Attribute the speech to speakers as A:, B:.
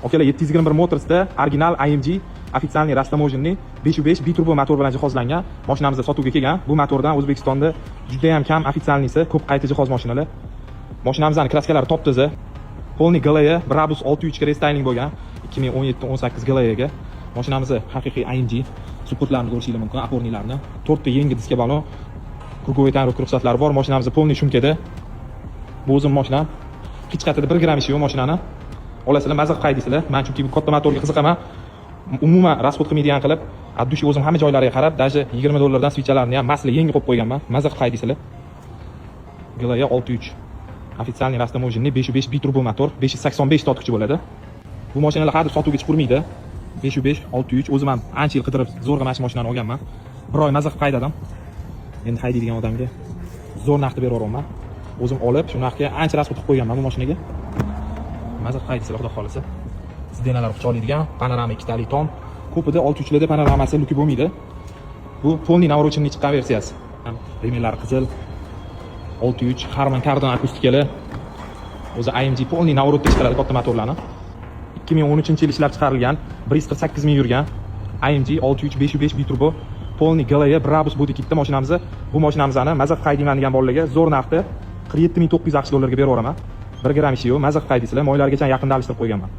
A: Akalar, 721 Motorsda original AMG, официальный, растаможенный, 5.5 biturbo motor bilan jihozlangan mashinamizda sotuvga kelgan. Bu motordan O'zbekistonda juda ham kam, официальный si, ko'p qayta jihoz mashinalar. Mashinamizni краска lari top toza. Полный GLE, Brabus 6.3 ga рестайлинг bo'lgan 2017-18 GLE ga. Mashinamiz haqiqiy AMG. Supportlarni ko'rishingiz mumkin, опорный larni. To'rtta yangi diska balon, круговой тонировка ruxsatlari bor. Mashinamiz полный шумка da. Bu o'zim mashinam. Hech qayerda 1 gramm ishi yo'q mashinani. Olasizlar, maza qilib haydaysizlar. Men chunki bu katta motorga qiziqaman. Umuman расход qilmaydigan qilib, от души o'zim hamma joylariga qarab, даже 20 dollardan свеча larni ham масла yangi qo'yib qo'yganman. Maza qilib haydaysizlar. GLE 6.3. Официальный, растаможенный, 5.5 biturbo motor, 585 tortuvchi bo'ladi. Bu mashinalar hadeb sotuvga chiqarmaydi. 5.5 6.3, o'zim ham ancha yil qidirib, zo'rg'a mana shu mashinani olganman. Bir oy maza qilib haydadim. Endi haydaydigan odamga zo'r narxda berib yuboraman. O'zim olib, shu narxga ancha расход qilib qo'yganman bu mashinaga. Maza qilib haydaysizlar, xudo xohlasa. Сиденья lar quchoqlaydigan, panorama ikkitalik tom. Ko'pida 6.3 larda panoramasi люк i bo'lmaydi. Bu полный навороченный chiqqan versiyasi. Ремень lari qizil. 6.3 Harman Kardon akustikali. O'zi AMG полный наворот da chiqaradi katta motorlarni. 2013 yil ishlab chiqarilgan, 148 ming yurgan AMG 6.3 5.5 biturbo, полный GLE, Brabus body kitda mashinamizni. Bu mashinamizni maza qilib haydayman degan bolalarga zo'r narxda 47 900 AQSh dollariga berib yuboraman. 1 gramm ishi yo'q, maza qilib haydaysizlar. Moylargacha yaqinda alishtirib qo'yganman.